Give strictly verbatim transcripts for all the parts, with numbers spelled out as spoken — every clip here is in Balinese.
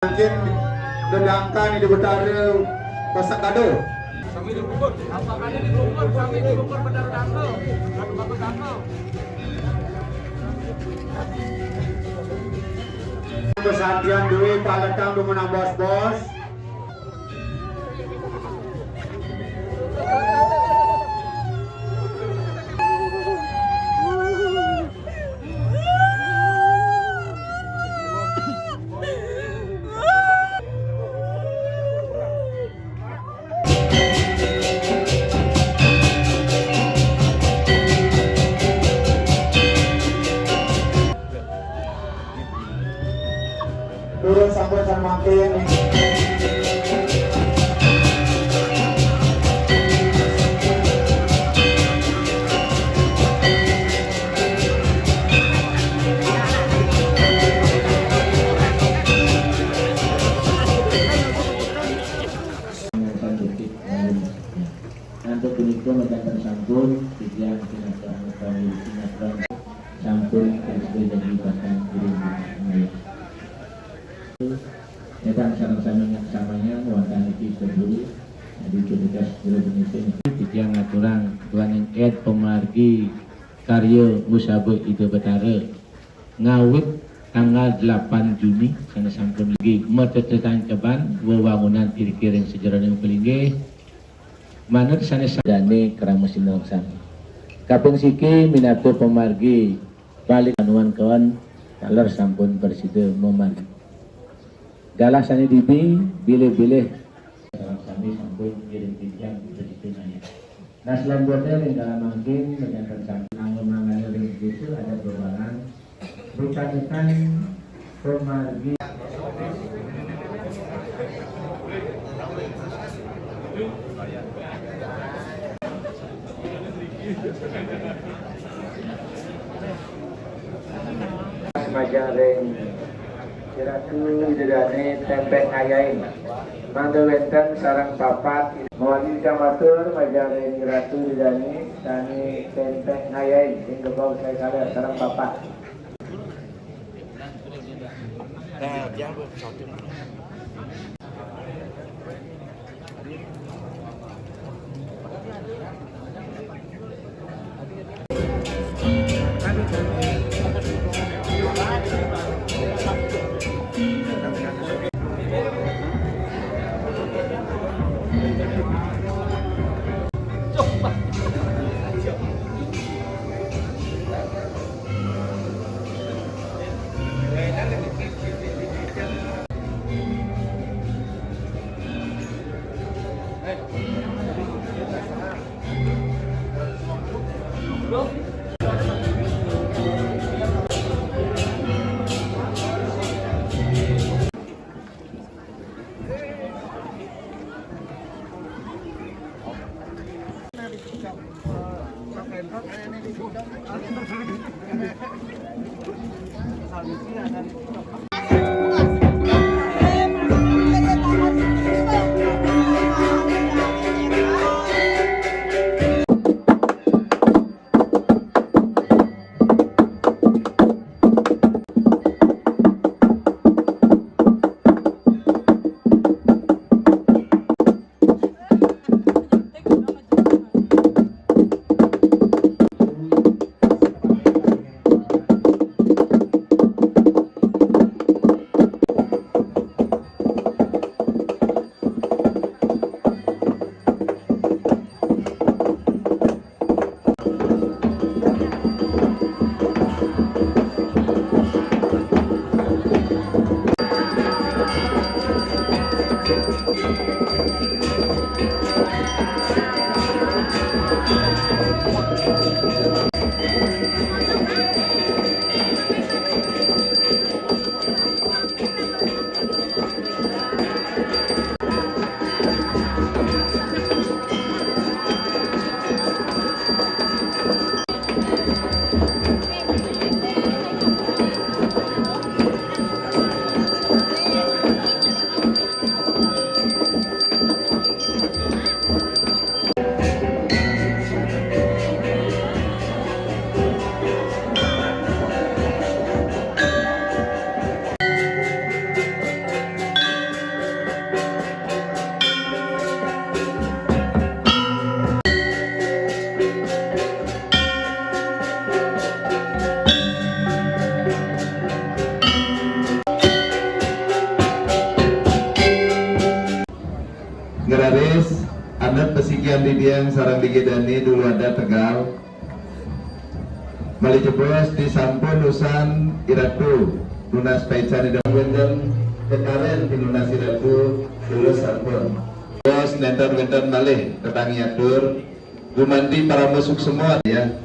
Mangkin dedangkan di Betara Pasak Kado. Sami dibungkur. Apa kali dibungkur? Sami dibungkur Betara Dangka. Satu bagus Dangka. Pesantrian duit paletang demen bos-bos. Turun sampun sareng mangkin. Sampun punika madanten sampun, titiang sinatran kami sinatran sampun prasida jagi patang piring. Nyatang sareng sami nyak samanya wonten iki keburu adi tugas guru benisi. Titiang ngaturang duaning ed pamargi karya ngusaba Ida Betara ngawit tanggal delapan Juni sané sampun legi matetetanceban wewangunan iriki ring sajeroning palinggih. Manut sané sa- dane krama sinareng sami. Kaping siki minabda pamargi balik anuan kawan taler sampun prasida mamargi. Galah sané dibi bilih-bilih. Sareng sami sampun ngiring titiang prasida naya. Nah, selanjutnya ring galah mangkin madanten sampun angga manggala ring desa adat bebalan. Bukan pamargi. Majeng ring Ratu Ida Dané Tempek Ngayain. Mangda wénten sareng papat. Mawali kamatur majeng ring Ratu Ida Dané sané Tempek Ngayain. Ing gebog saya kala sareng papat. Pasigian didiang sareng digidani dulu ada Tegal. Malih jebos disampun usan Iratu nunas paican ida wénten kekaren pinunas Iratu dulu sampun. Bos nénten wénten malih tetang nyatur gumanti parama suksema ya.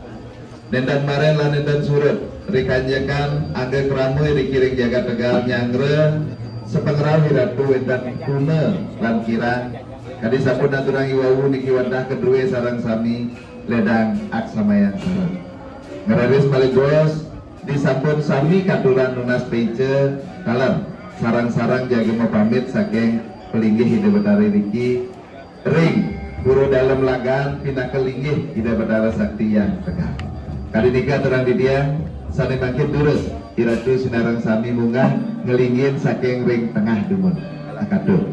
Nénten marén lan nénten surut rikanjekan angga krama iri kiring jagat Tegal nyanggra sapangrauh Iratu wénten tuna lan kirang. Kadi sampun aturang iwau niki wantah kedue sareng sami ledang aksamayang sareng. Ngreris malih bos disampun sami katuran nunas paica taler sareng-sareng jaga mapamit saking pelinggih Ida Betara riki ring Pura Dalem Lagan pinaka linggih Ida Betara Sakti Hyang Tegal. Kadi nika aturang didiang sane mangkin durus Iratu sinareng sami munggah ngelingin saking ring tengah dumun. Akatu.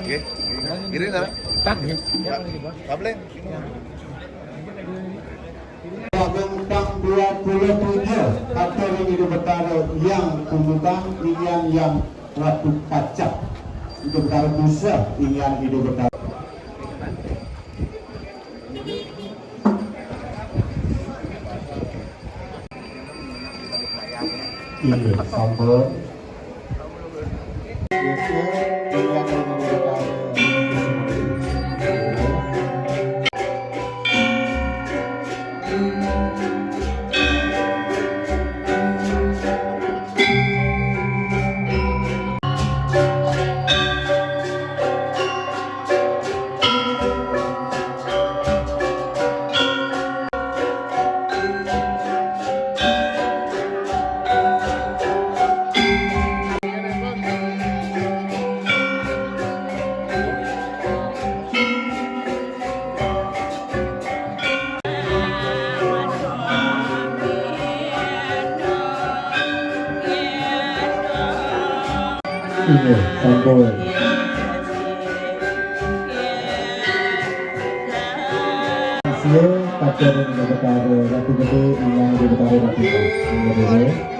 Nggih. Ngiring, Sarah? Tak, ya. Kabling. Agung tang dua puluh tujuh, katur ring Ida Betara Hyang Pundukang, inggian Hyang Ratu Kaca. Ida Betara Busa, inggian Ida Betara. Iya, sampun. Iya, sampun. Siye katur ring Ida Betara Ratu Gede, inggian Ida Betara Ratu Pas. Inggih, Ida.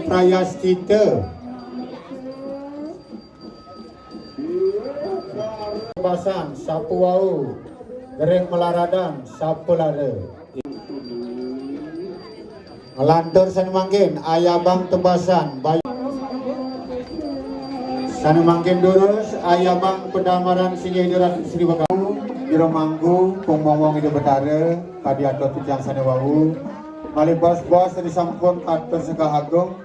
Prayascita. Basan, sapu wau, gering malaradan, sapu lara. Ngelantur sane mangkin, ayabang tebasan, bayu. Sane mangkin durus, ayabang pedamaran singgih Ida Ratu Sri Bekawu, Jero Mangku, pung momong Ida Betara, kadi atur titiang sane wau. Malih bos-bos sane sampun katur sekah agung,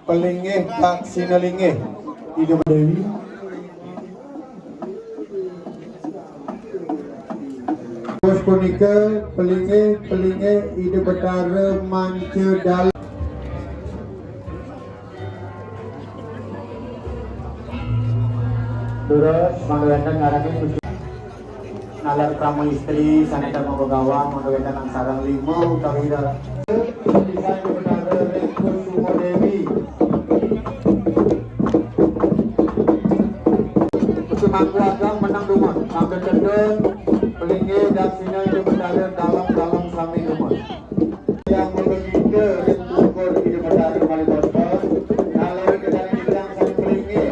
pelinggih daksina linggih Ida Dewi. Terus punika pelinggih-pelinggih Ida Betara manca dalem. Terus mangga wénten ngarangin nalar krama istri sané dharma begawan, mangga wénten angsareng lima utawi da-, Ida Betara Ring Kusuma Dewi. Kusuma Agung menang dumun. Mangga cedhak, pelinggih, daksina Ida Betara dalem-dalem sami dumun. Yang mangga kita ring pungkur Ida Betara malih bos-bos, nalika kita saling pelinggih.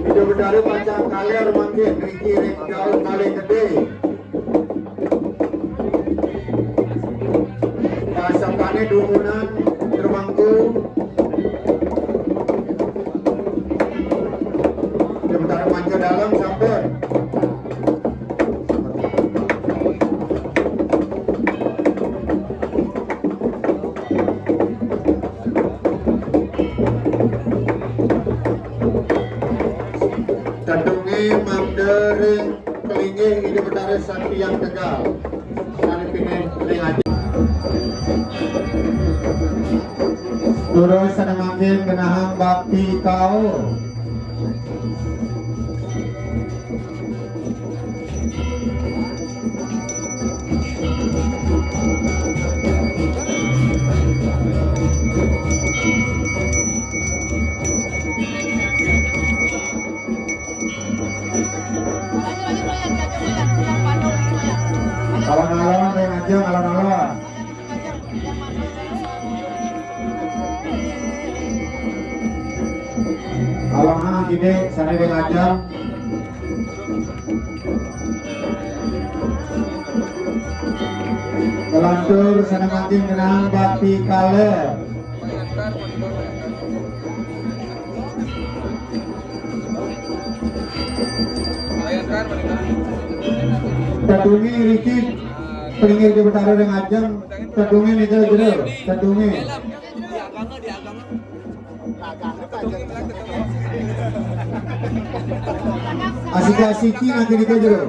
Ida Betara pacang kaler mangkin, riki ring gaul kalih gedé. Pasapané dumunan, Tremangku. Ida Betara manca dalem sampun. Tedungé mangda ring pelinggih Ida Betara Sang Hyang Tegal. Sané pinih ring ajeng. Durus sané mangkin genahang bakti kaul. Alon-alon, ring ajeng, alon-alon. Alon-alon, kidik, sané ring ajeng. Kelantur sané mangkin genahang bakti kaler. Tedungé riki, pelinggih Ida Betara ring ajeng, tedungé nigel jero, tedungé. Asiki-asiki nangkil nigel jero.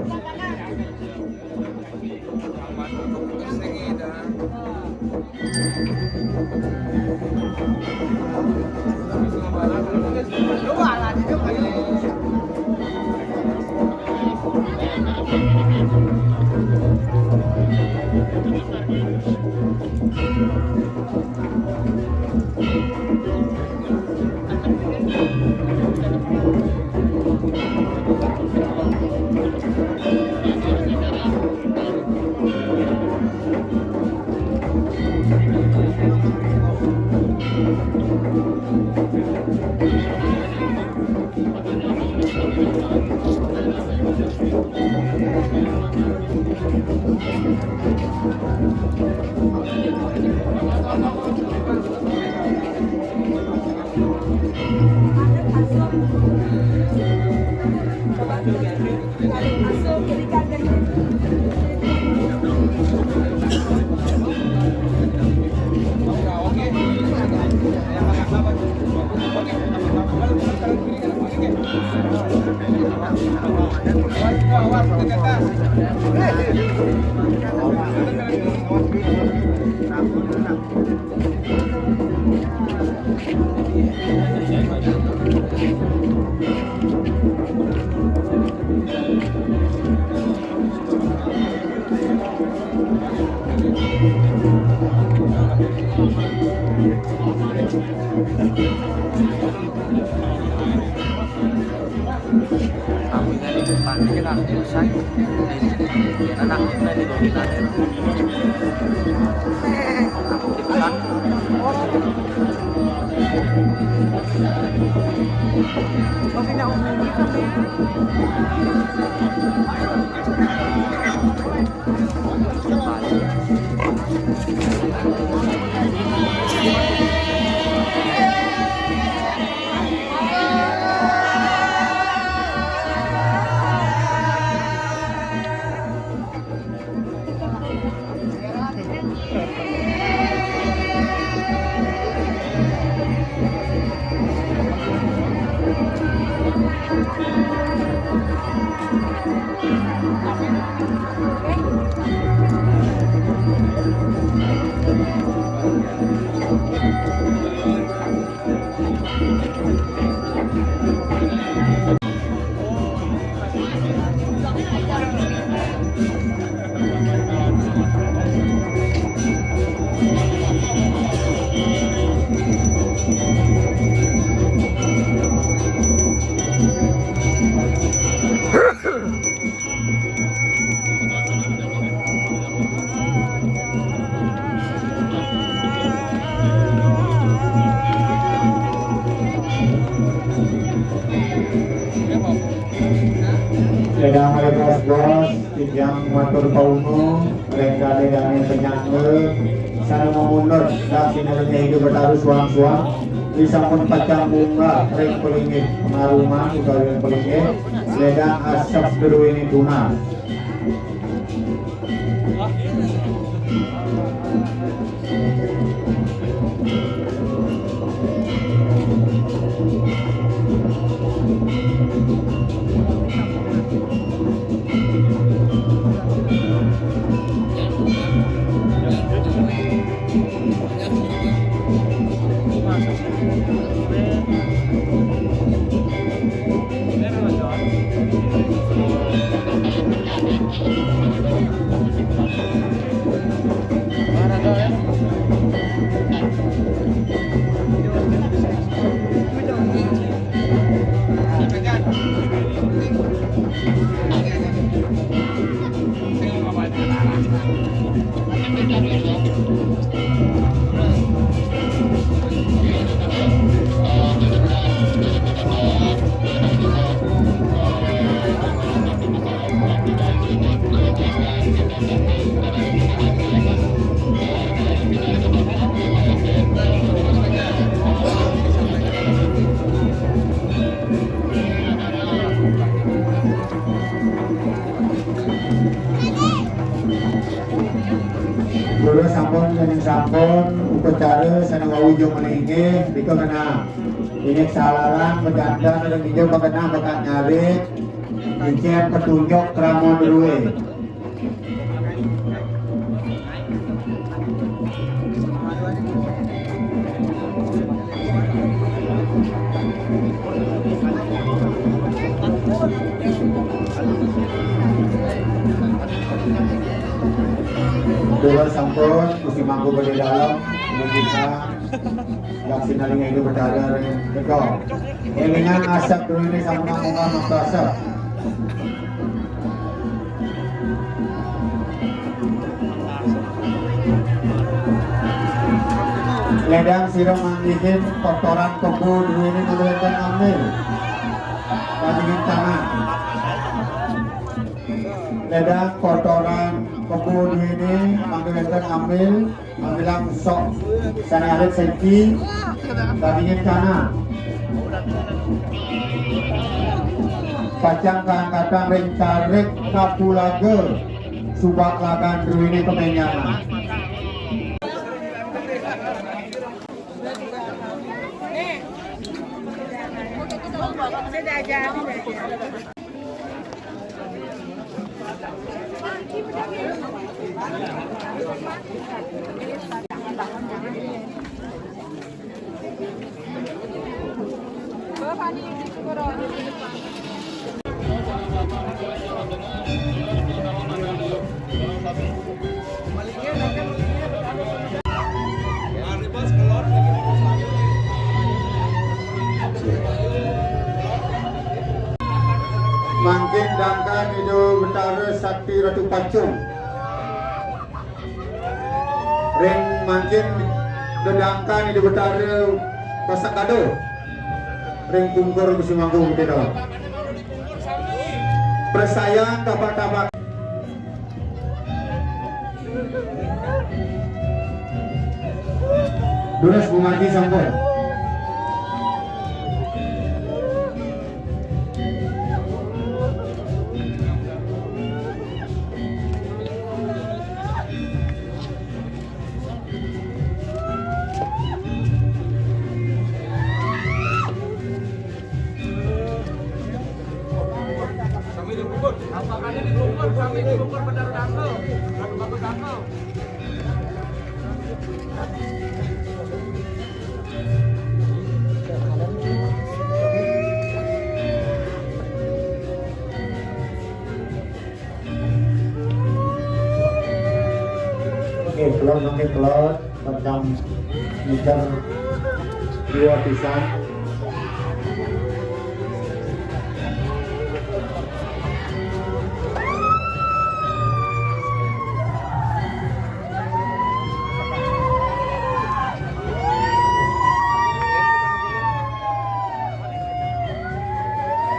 Titiang matur paungu ring dané-dané penyangga sané mamundut daksinané Ida Betara suang-suang, risampun pacang munggah ring palinggih pangarungan utawi ring palinggih, lédang asep druéné tunas. Durus sampun, yéning sampun upacara sané wau ja malinggih, nika keneh. Indik salarang, bedanten, ring dija magenah, bakal nyawit, ngicén petunjuk krama drué. Durus sampun, Gusti Mangku Gedé Dalem, inggih kita, laksinaning Ida Betara ring Gedong. Élingang asep druéné sampun munggah makta asep. Lédang sira manggihin kotoran kebo druéné mangda wénten ngambil. Bandingin tangan. Lédang kotoran kebo druéné mangda wénten ngambil. Pamilang sok sané alit seki, bandingin kana. Pacang kaangkatang ring carik kapulaga, subak lagan druéné kabenjangan. Mangkin dangkan Ida Betara Sakti Ratu Pacung. Ring mangkin dedangkan Ida Betara Pasak Kado. Ring pungkur Gusti Mangku Bukit Dawat. Persayan tapak-tapak. Durus bungaji sampun. Oke, kelod, oke, kelod. Tentang ngider dua pisan.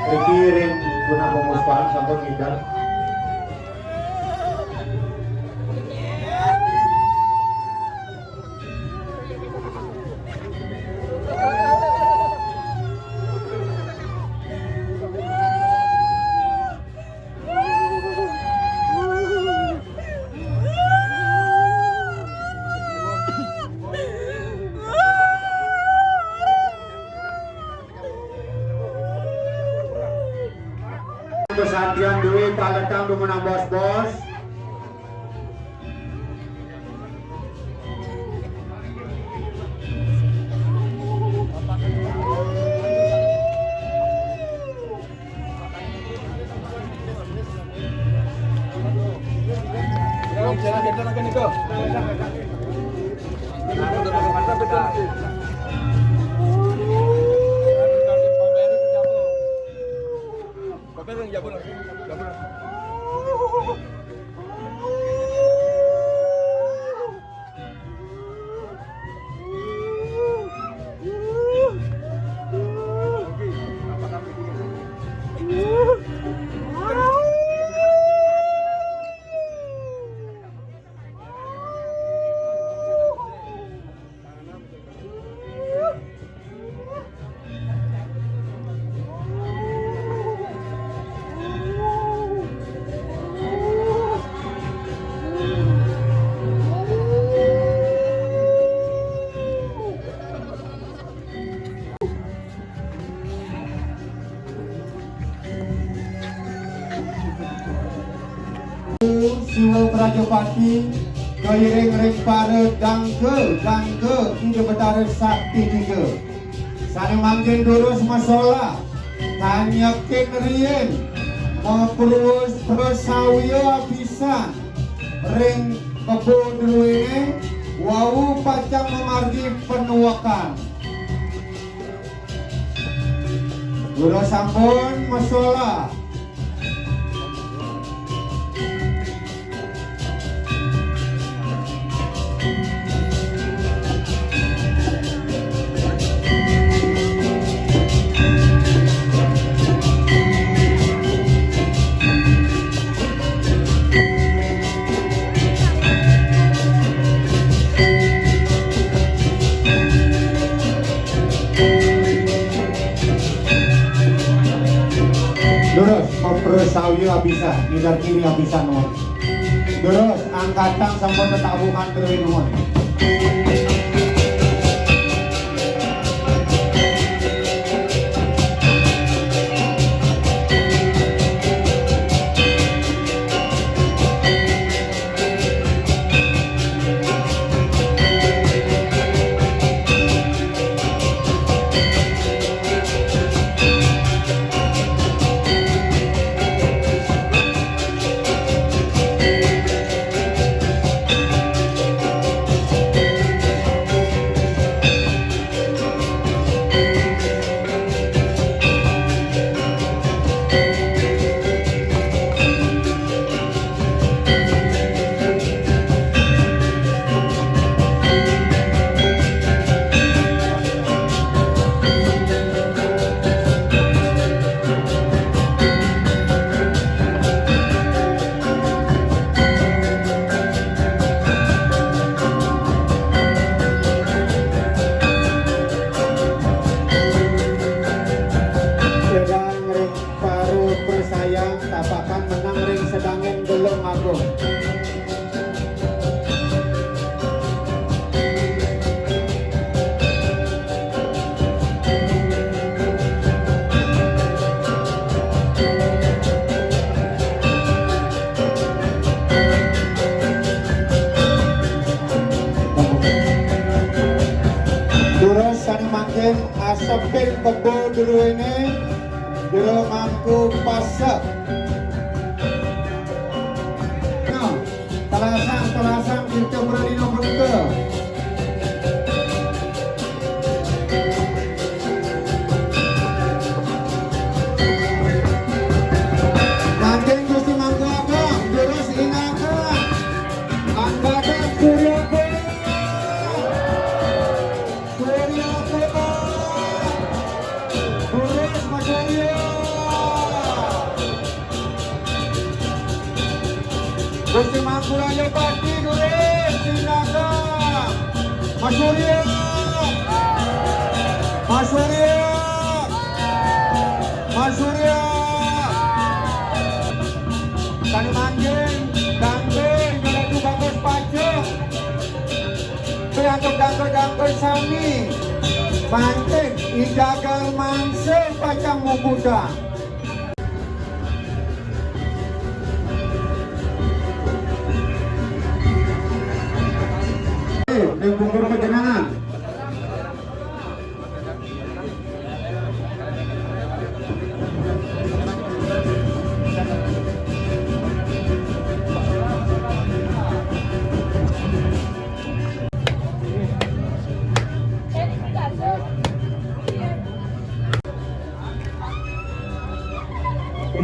Riki ring punah pemuspahan sampun ngider. Pesantrian duwé paletang dumunung bos-bos. Siwa Prajapati, kairing ring para dangka, dangka Ida Betara Sakti Tiga. Sané mangkin durus masolah, tanyekin riin, maprus-, prasawiya abisan ring kebo druéné, wau pacang mamargi panuekan. Durus sampun masolah. Durus, maprasawya abisan, ngidar kiri abisan, nuwun. Durus, angkatang sampun tetabukan druéné, nuwun. Para prasayang tapakan menang ring sedangin Gelung Agung. Durus sané mangkin asepin kebo druéné, Jero Mangku Pasek. Nah, telasang, telasang Tirta Pradina punika. Mangkin Gusti Mangku Agung, durus inaka, Angkata Surya Pura. Surya Pura. Durus, Mas Surya. Gusti Mangku Raja Pati, durus, tindakan. Mas Surya. Mas Surya. Mas Surya. Sané mangkin, dangdut, Ratu Bagus Pacul. Piantuk dangdut-dangdut sami. Mangkin, I Jagal Mangsa pacang muputang.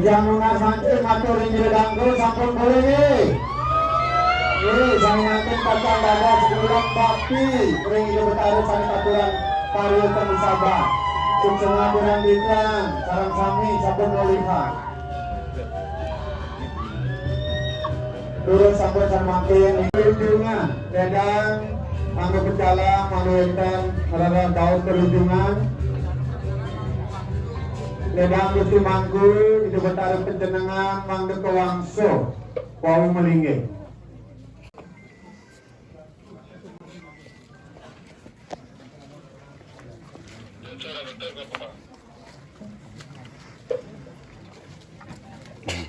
Jamunan mancing matur inggih dangu sampun boleh nggih. Nggih, sami mancing pacang dados ulam bakti ring Ida Betara sane katuran karya teng Sabah. Suksma pirang titiang sareng sami sampun molihan. Durus sampun samangkin, perlindungan, ledang, mangga pecalang, mangga wénten, ngrereh daud perlindungan. Ledang Gusti Mangku, Ida Betara panjenengan, mangga kawangso, wau malinggih.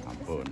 Ampun.